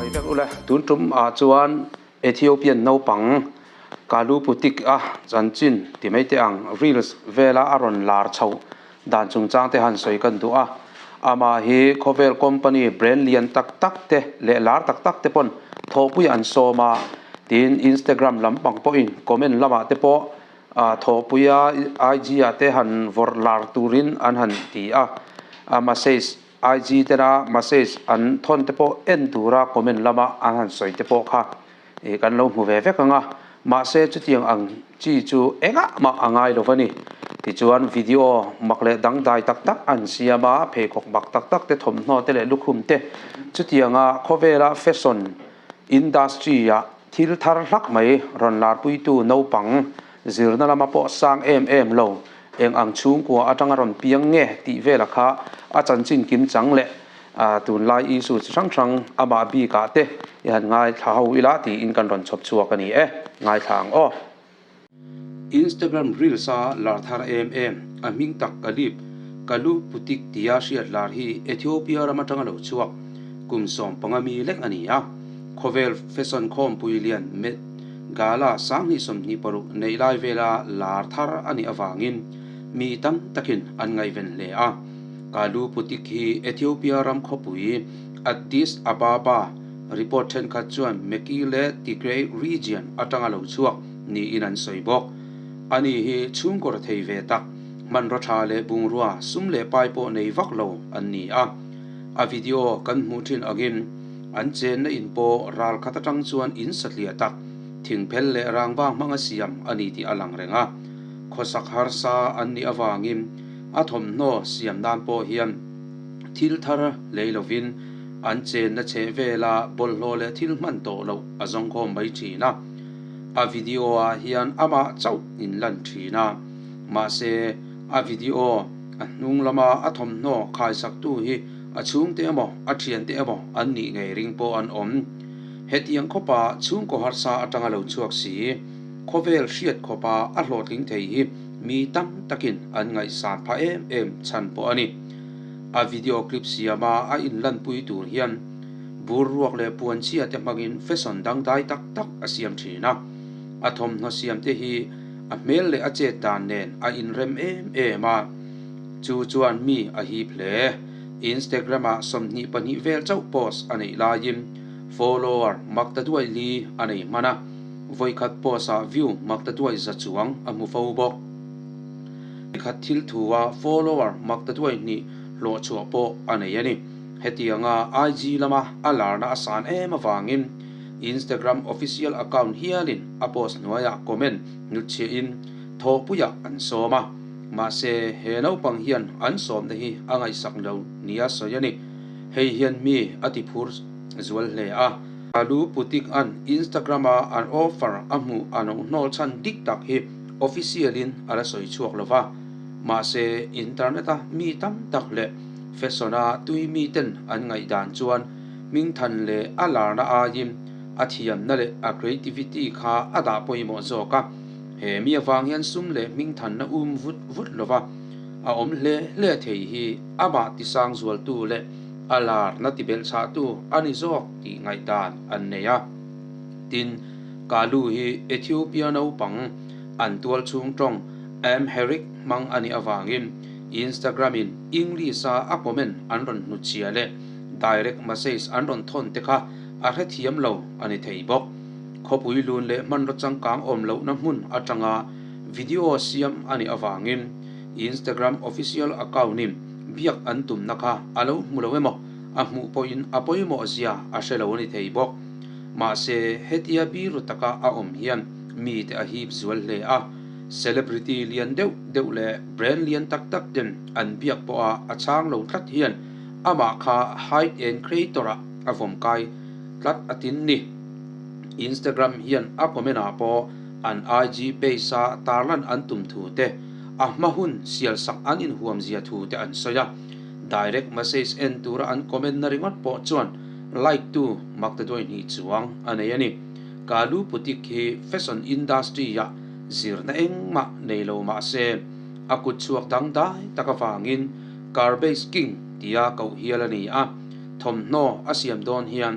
Chibai vek ule, tun tum ah chuan Ethiopian naupang Kalu Putik a chanchin ti mai teh ang reels vela a rawn lar chhoh dan chungchang te han sawi kan duh a. Amah hi khawvel company brand lian tak tak te leh lar tak tak te pawn thawhpui an sawm a, tin Instagram lampang pawhin comment lamah te pawh thawhpuia IG ah te han vawrh lar turin an han ti a, a message IG tena message an thawn te pawh en tura comment lama an han sawi te pawh kha kan lo hmu ve vek ang a, mahse chutiang ang chi chu engah mah a ngai lo va ni. Tichuan video mak leh dangdai tak tak an siam a, pheikhawk mak tak tak te, thawmhnaw te leh lukhum te chutianga khawvela fashion industry ah thil thar hlak mai rawn larpuitu naupang zirna lama pawh sang em em lo eng ang chhungkua atanga rawn piang nge tih vela kha a chanchin kim chang leh tunlai issue chi hrang hrang amah bikah te i han ngaithla ho ila tiin kan rawn chhawp chhuak a ni e, ngaithla ang aw. Instagram reels a lar thar em em, a hming tak Kalip, Kalu Putik tia hriat lar hi Ethiopia ram atanga lo chhuak kum 15 mi lek a ni a. Khawvel fashion khawmpui lian Met Gala 2026 neih lai vela lar thar a nih avangin mi tam takin an ngaihven hle a. Kalu Putik hi Ethiopia ram khawpui Addis Ababa report thenkhat chuan Mekelle Tigray region atanga lo chhuak niin an sawi bawk. Ani hi chhungkaw rethei ve tak, hmanraw tha leh bungrua sum leh pai pawh nei vak lo an ni a. A video kan hmuh thin angin an chenna in pawh ral khat atang chuan in satliah tak, thingphel leh rangva hmanga siam a ni tih a lang reng a. Khawsak harsa an nih avangin a thawmhnaw siam nan pawh hian thil thar lei lovin an chenna chheh vela bawlhhlawh leh thil hman tawh loh a zawngkhawm mai thin a. A video ah hian amah chauh in lan thin a, mahse a video a hnung lama a thawmhnaw khaisaktu hi a chhungte emaw a thiante emaw an nih ngei ring pawh an awm. Hetiang khawpa chhungkaw harsa atanga lo chhuak si, khawvel hriat khawpa a hlawhtling thei hi mi tam takin an ngaihsan phah em em chhan pawh a ni. A video clip siama a inlanpui tur hian bur ruak leh puan chhia te hmangin fashion dangdai tak tak a siam thin a. A thawmhnaw siam te hi a hmel leh a chet dan nen a inrem em em a, chu chuan mi a hip hle. Instagram ah 22 vel chauh post a neih laiin follower maktaduai li a nei hman a, vawikhat post ah view maktaduai za chuang a hmu fo bawk. Vawikhat thil thu a follower maktaduai hnih hlawh chhuah pawh a nei a ni. Hetianga IG lama a larna a san em avangin Instagram official account hialin a post hnuaiah comment hnutchhiahin thawhpuiah an sawm a. Mahse, he naupang hian an sawmna hi a ngaihsak lo nia sawi a ni. Hei hian mi a ti phur zual hle a. Alu Putik an Instagram-a an offer a hmuh a lo hnawl chhan dik tak hi official-in a la sawi chhuak lo va. Mahse, internet-a mi tam tak leh fashion-a tui miten an ngaihdan chuan hmingthan leh a larna aiin a thiamna leh a creativity kha a dah pawimawh zawk a. He mi avang hian sum leh hmingthanna um vut vut lova a awm hle hle thei hi amah tisang zualtu leh a larna tibelhchhahtu a ni zawk tih ngaihdan an nei a. Tin, Kalu hi Ethiopia naupang an tual chhung tawng Amharic hmang a nih avangin Instagram-in English-a a comment an rawn hnutchhia leh direct message an rawn thawn te kha a hrethiam lo a ni thei bawk. Khawpui lun leh hmanraw changkang awm lohna hmun atanga video siam a nih avangin Instagram official account-in biak an tumna kha a lo hmu lo emaw a hmuh pawhin a pawimawh zia a hre lo a ni thei bawk. Mahse, hetia biru taka a awm hian mite a hip zual hle a, celebrity lian deuh deuh leh brand lian tak tak ten an biak pawha a chhang lo tlat hian amah kha high end creator-ah a vawm kai tlat a tin ni. Instagram hian a comment ah pawh an IG page a tarlan an tum thu te, a hma hun sial sak an inhuam zia thu te an sawi a. Direct message en tura an comment na ringawt pawh chuan like tu maktaduai hnih chuang a nei a ni. Kalu Putik hi fashion industry ah zirna engmah nei lo mah se a kut chhuak dangdai tak avangin Garbage King tia koh hial a ni a, thawmhnaw a siam dawn hian.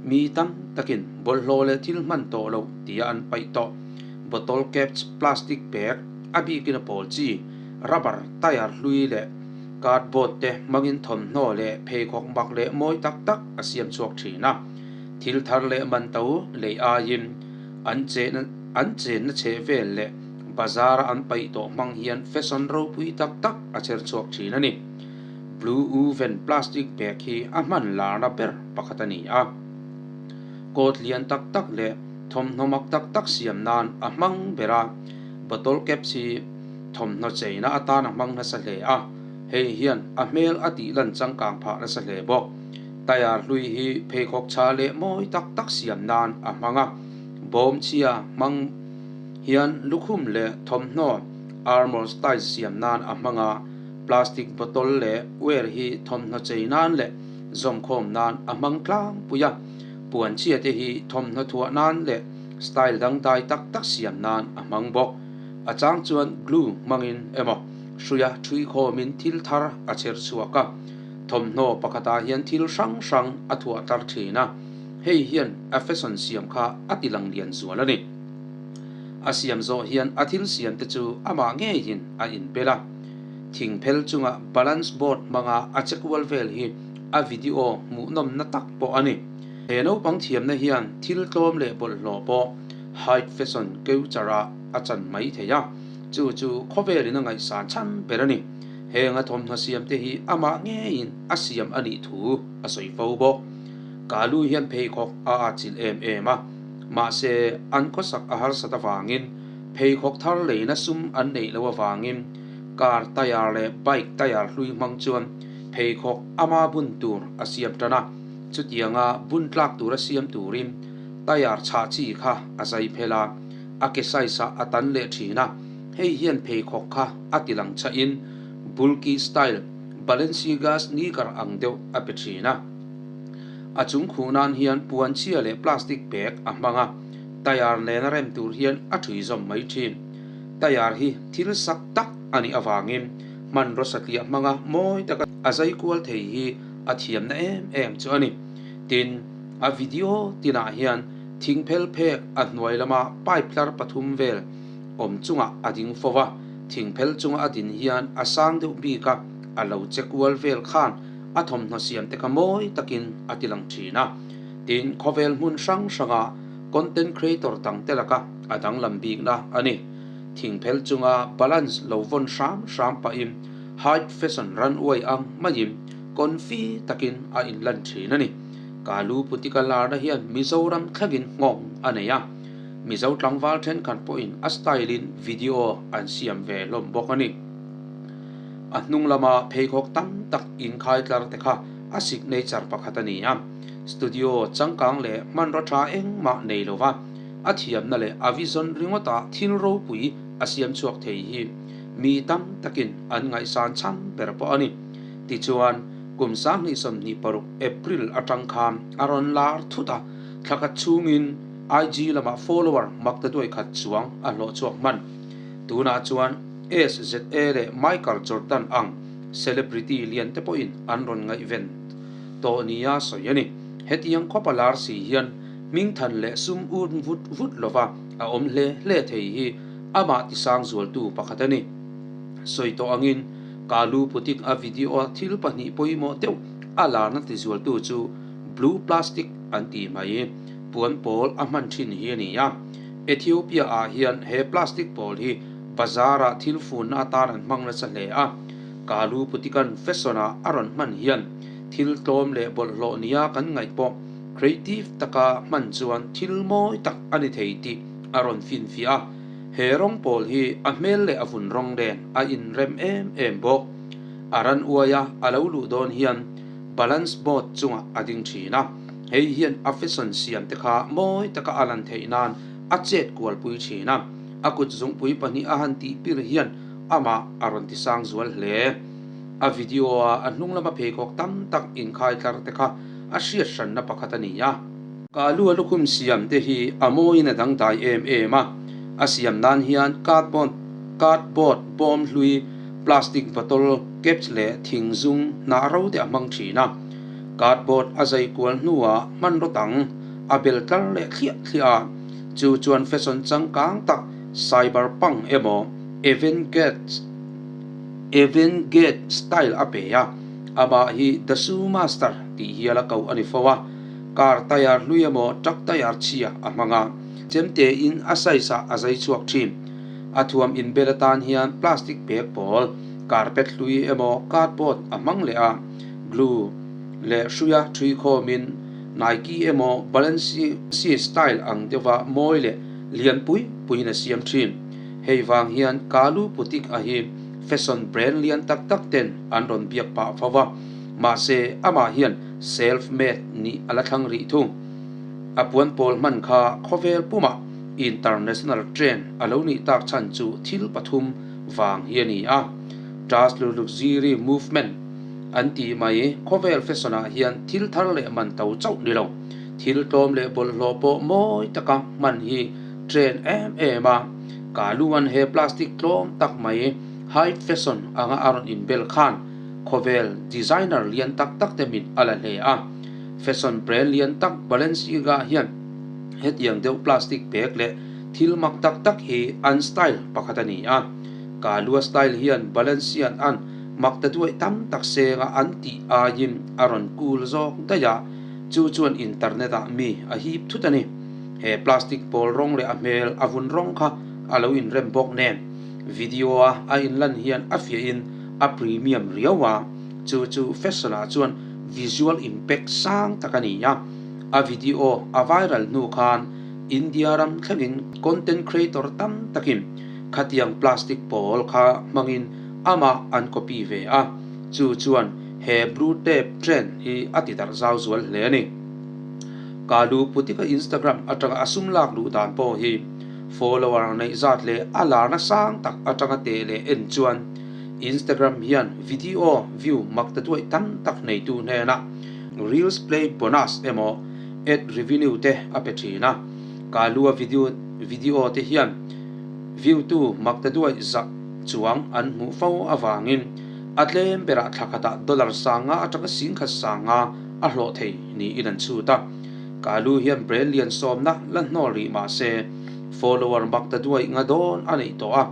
Mi tam takin bawlhhlawh leh thil hman tawh loh tia an paih tawh. Bottle caps, plastic bag, a bikin a pawl chi, rubber, tyre hlui leh cardboard te hmangin thawmhnaw leh pheikhawk mak leh mawi tak tak a siam chhuak thin a. Thil thar leh man to lei aiin an chehna an chenna chhe vel leh bazar a an paih tawh hmang hian fashion ropui tak tak a cher chhuak thin a ni. Blue Woven plastic bag hi a hman larna ber pakhat a ni a. Coat lian tak tak leh thawmhnaw mak tak tak siam nan a hmang ber a, bottle caps hi thawmhnaw cheina atan a hmang nasa hle a, hei hian a hmel a tih lan changkang phah nasa hle bawk. Tyre hlui hi pheikhawk tha leh mawi tak tak siam nan a hmang a, bawm chhia hmang hian lukhum leh thawmhnaw armor style siam nan a hmang a, plastic bottle leh ware hi thawmhnaw chei nan leh zawmkhawm nan a hmang tlangpui a, puan chhia te hi thawmhnaw thuah nan leh style dangdai tak tak siam nan a hmang bawk. A chang chuan glue hmangin emaw hruia thui khawmin thil thar a chher chhuak a, thawmhnaw pakhatah hian thil hrang hrang a thuah tar thin a, hei hian a fashion siam kha a ti lang lian zual a ni. A siam zawh hian a thil siam te chu amah ngeiin a inpel a, thing phel chunga balance board hmanga a che kual vel hi a video hmuhnawmna tak pawh a ni. He naupang thiamna hian thil tlawm leh bawlhhlawh pawh high fashion keuchar-ah a chan mai thei a, chu chu khawvelin a ngaihsan chhan ber a ni. Heng a thawmhnaw siam te hi amah ngeiin a siam a nih thu a sawi fo bawk. Kalu hian pheikhawk a atchilh em em a, mahse an khawsak a harsat avangin pheikhawk thar leina sum an neih loh avangin car tyre leh bike tyre hlui hmang chuan pheikhawk ama bun tur a siam tan a, chutianga bun tlak tura siam turin tyre chhah chi kha a zai phel a, a ke size ah a tan leh thin a, hei hian pheikhawk kha a ti lang chahin bulky style Balenciaga sneaker ang deuh a pe thin a. A chung khuh nan hian puan chhia leh plastic bag a hmang a, tyre nena rem tur hian a thui zawm mai thin. Tyre hi thil sak tak a nih avangin hmanraw satliah hmanga mawi taka a zai kual thei hi a thiamna em em chu a ni. Tin, a video tinah hian thing phel phek a hnuai lama pipe tlar pathum vel awm chungah a ding fo va, thing phel chunga a din hian a sang deuh bik a, a lo che kual vel khan a thawmhnaw siam te kha mawi takin a ti lang thin a. Tin, khawvel hmun hrang hranga content creator dang te laka a danglam bikna a ni. Thing phel chunga balance lo vawn hram hram pahin hype fashion runway ang maiin confi takin a inlan thin a ni. Kalu Putika larna hian Mizoram thlengin nghawng a nei a, Mizo tlangval thenkhat pawhin a style-in video an siam ve hlawm bawk a ni. A hnung lama pheikhawk tam tak inkhai tlar te kha a signature pakhat a ni a, studio changkang leh hmanraw tha engmah nei lova a thiamna leh a vision ringawta thil ropui a siam chhuak thei hi mi tam takin an ngaihsan chhan ber pawh a ni. Tichuan, kum 2026 April atang khan a rawn lar thut a, thla khat chhungin IG lamah follower maktaduai khat chuang a hlawh chhuak hman. Tunah chuan SZA leh Michael Jordan ang celebrity lian te pawhin an rawn ngaihven tawh nia sawi a ni. Hetiang khawpa lar si hian hmingthan leh sum un vut vut lova a awm hle hle thei hi amah tisang zualtu pakhat a ni. Sawi tawh angin Kalu Putik a video-a thil pahnih pawimawh deuh a larna tizualtu chu blue plastic an tih mai puan pawl a hman thin hi a ni a. Ethiopia ah hian he plastic pawl hi bazar ah thil funna atan an hmang nasa hle a, Kalu Putikan fashion ah a rawn hman hian thil tlawm leh bawlhhlawh nia kan ngaih pawh creative taka hman chuan thil mawi tak a ni thei tih a rawn finfiah a, he rawng pawl hi a hmel leh a vun rawng nen a inrem em em bawk. A ran uai a a lo luh dawn hian balance board chungah a ding thin a, hei hian a fashion siam te kha mawi taka a lan theih nan a chet kual pui thin a, a kut zungpui pahnih a han tih pir hian amah a rawn ti sang zual hle. A video a a hnung lama pheikhawk tam tak inkhai tlar te kha a hriat hranna pakhat a ni a. Kalu a lukhum siam te hi a mawiin a dangdai em em a, a siam nan hian cardboard cardboard bawm hlui, plastic bottle, caps leh thing zum hnah ro te a hmang thin a. Cardboard a zai kual hnuah hmanraw dang a bel tlar leh thliah thliah a, chu chuan fashion changkang tak cyberpunk emaw avant-garde style a pe a, amah hi The Shoe Master tih hial a koh a ni fo a, car tyre hlui emaw truck tyre chhia a hmang a, chemte in a size ah a zai chhuak thin. A thuam inbel atan hian plastic bag pawl, carpet hlui emaw cardboard a hmang leh a, glue leh hruia thui khawmin Nike emaw Balenciaga style ang deuha mawi leh lian pui puiin a siam thin. Hei vang hian Kalu Boutique a hi fashion brand lian tak tak ten an rawn biak pah fo va, mahse amah hian self made nih a la thlang rih thung. A puan pawl hman kha khawvel pumah international trend a lo nih tak chhan chu thil pathum vang hi a ni a, Trust Luxury Movement an tih mai. Khawvel fashion ah hian thil thar leh man to chauh ni lo, thil tlawm leh bawlhhlawh pawh mawi taka hman hi trend em em a. Kaluan he plastic tlawm tak mai high fashion anga a rawn inbel khan khawvel designer lian tak tak te mit a la hle a. Fashion brand lian tak Balenciaga hian hetiang deuh plastic bag leh thil mak tak tak hi an style pakhat a ni a. Kalua style hian Balenciaga-a'n mak ta duai tam tak senga an tih aiin a rawn kul zawk daih a, chu chuan internet ah mi a hip thut a ni. He plastic pawl rawng leh a hmel a vun rawng kha a lo inrem bawk nen video a a inlan hian a fiahin a premium riau a, chu chu fashion ah chuan visual impact sang tak a ni a. A video a viral hnu khan India ram thlengin content creator tam takin khatiang plastic pawl kha hmangin amah an copy ve a, chu chuan he blue tape trend hi a ti darh zau zual hle a ni. Kalu Putika Instagram atanga a sum lak luh dan pawh hi follower neih zat leh a larna sang tak atanga teh leh en chuan Instagram hian video view mak ta duai tam tak neitu hnenah Reels play bonus emaw ad revenue te a pe thin a, Kalua video video te hian view tu mak ta duai zah chuang an hmuh fo avangin a tlem berah thla khatah dollar sanga atanga singkhat sanga a hlawh thei niin an chhut a. Kalu hian brand lian sawmna la hnawl rih mah se follower mak ta duai nga dawn a neih tawh a,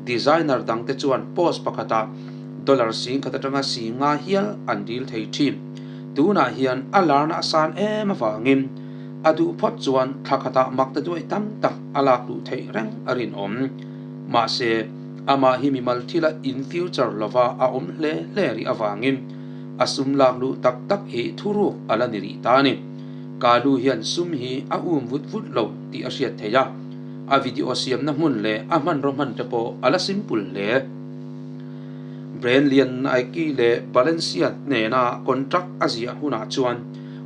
designer dangte chuan post pakhatah dollar singkhat atanga singa hial an dil thei thin. Tunah hian a larna a san em avangin a duh phawt chuan thla khatah mak ta duai tam tak a lak duh theih reng a rinawm. Mahse, amah hi mimal thila in future lova a awm hle hle rih avangin a sum lak luh tak tak hi thuruk a la ni rih ta a ni. Kalu hian sum hi a um vut vut lo tih a hriat theih a, a video siamna hmun leh a hmanraw hman te pawh a la simple hle. Brand lian Nike leh Balenciaga nena contract a ziah hunah chuan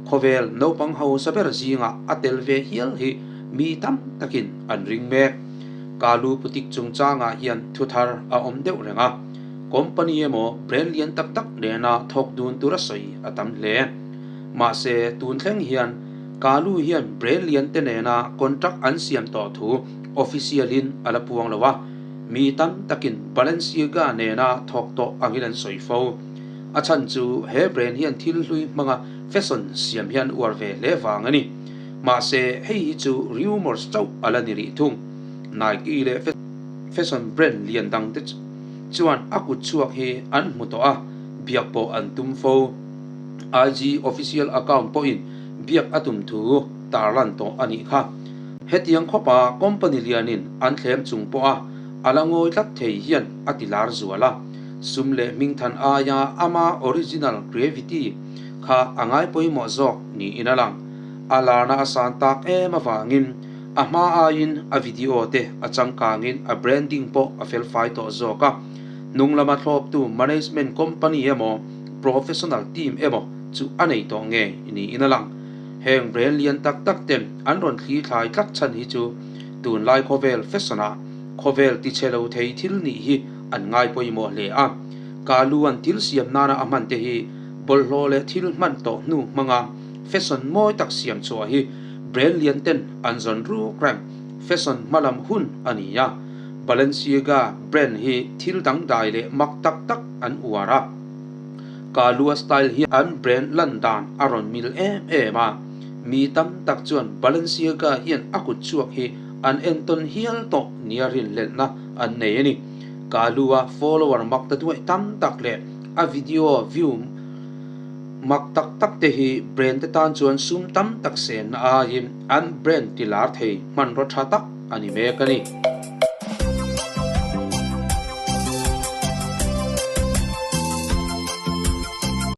khawvel naupang hausa ber zingah a tel ve hial hi mi tam takin an ring mek. Kalu Putik chungchangah hian thu thar a awm deuh reng a, company emaw brand lian tak tak nena thawk dun tur a sawi a tam hle. Mahse, tun thleng hian Kalu hian brand lian te nena contract an siam tawh thu official in a la puang lo a, mi tam takin Balenciaga nena thawk tawh angin an sawi fo. A chhan chu he brand hian thil hlui hmanga fashion siam hian uar ve hle vang a ni. Mahse, hei hi chu rumours chauh a la ni rih thung. Nike leh fashion brand lian dangte chuan a kut chhuak hi an hmu tawh a, biak pawh an tum fo. IG official account pawhin biak a tum thu tarlan tawh a nih kha. Hetiang khawpa company lianin an thlem chung pawha a la ngawi tlat thei hian a ti lar zual a, sum leh hmingthan aia ama original creativity kha a ngai pawimawh zawk niin a lang. A larna a san tak em avangin a hma aiin a video te a changkangin a branding pawh a felfai tawh zawk a. Hnung lama thlawptu management company emaw professional team emaw chu a nei tawh ngei niin a lang. Heng brand lian tak tak ten an rawn thli thlai tlat chhan hi chu tunlai khawvel fashion ah khawvel tichhe lo thei thil nih hi an ngai pawimawh hle a. Kalu an thil siam nana a hman te hi bawlhhlawh leh thil hman tawh hnu hmanga fashion mawi tak siam chhuah hi brand lian ten an zawn ruk reng fashion hmalam hun a ni a. Balenciaga brand hi thil dangdai leh mak tak tak an uar a. Kalua style hi an brand lan dan a rawn mil em em a, mi tam tak chuan Balenciaga hian a kut chhuak hi an entawn hial tawh nia rinhlelhna an nei a ni. Kalua follower mak ta duaih tam tak leh a video view mak tak tak te hi brand te tan chuan sum tam tak senna aiin an brand ti lar thei hmanraw tha tak a ni mek a ni.